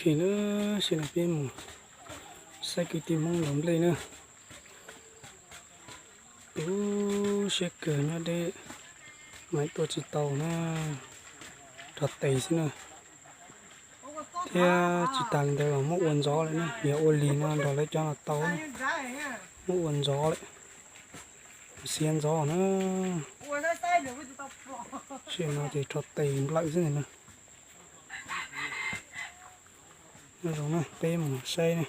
Ib sim neej peb mus saib kwv tij Hmoob lov nplej na. Tu siab kawg nyob deb, mas tua tsis tau na, rho tes xwb na. Thiab tsis tas li ntawd los muab ua ntxov lawm na, yog ua lig no nrog lawv cov no tau na, muab ua ntxov lawm, xiav ntxov na. Sim no ces rho tes nplawm xwb na. Nyob zoo na, peb mus saib na.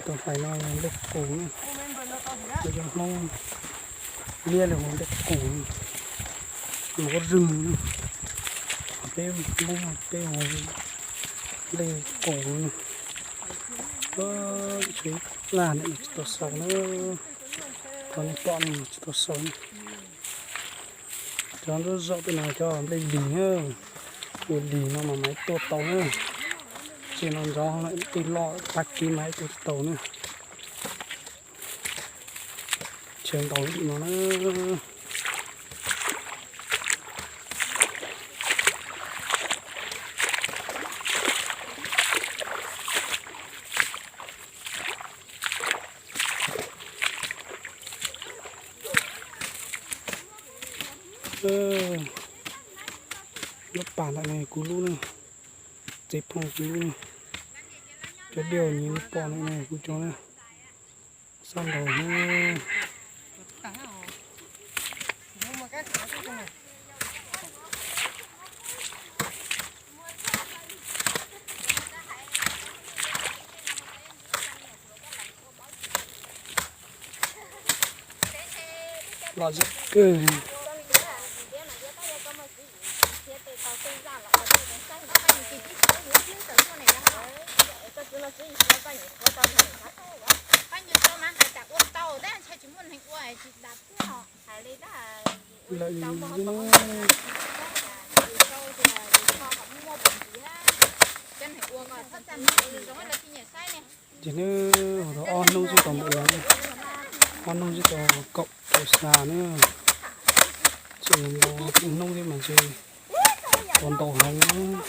Tus hais no yog nplej qus na, yog Hmoob liab li hu nplej qus, nplej rwg na, peb Hmoob peb hu nplej qus na. Tshuav ib laj ntawm no tsis tau xaus na, cov nej pom no tsis tau xaus na. Cov nruab zaum tej no cov nplej lig na, ua lig no mas mas tuaj tau na. Tsev no ntxov lawm, tej loj tag kis mas tuaj tsis tau na. Tsev ntaus no na. Lub pas ntawm no kuv lub na, tsev phooj kuv lub na. Cov diav nyias nej pom no kuv cov na, xob nraud na. Lom zem kawg. Lawm li no. Ces nws ua tau ob hnub xwb tau npaum no, ob hnub xwb tau kaum tau xya na. Tseem ntau hnub thiab mas ntshe tau ntau heev na.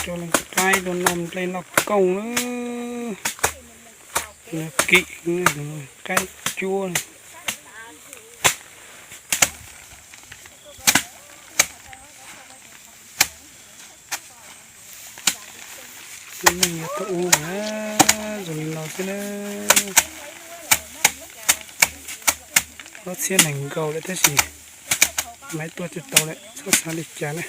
Coj leej qaib tuaj noj nplej noj kooj na. Nws kim qaib cuab. Lub neej yog tuaj ub mas zoo li no xwb na. Ob txhiab nees nkaum lawm tab sis maiv tuaj tsis tau lawm, txhob xav li cas na.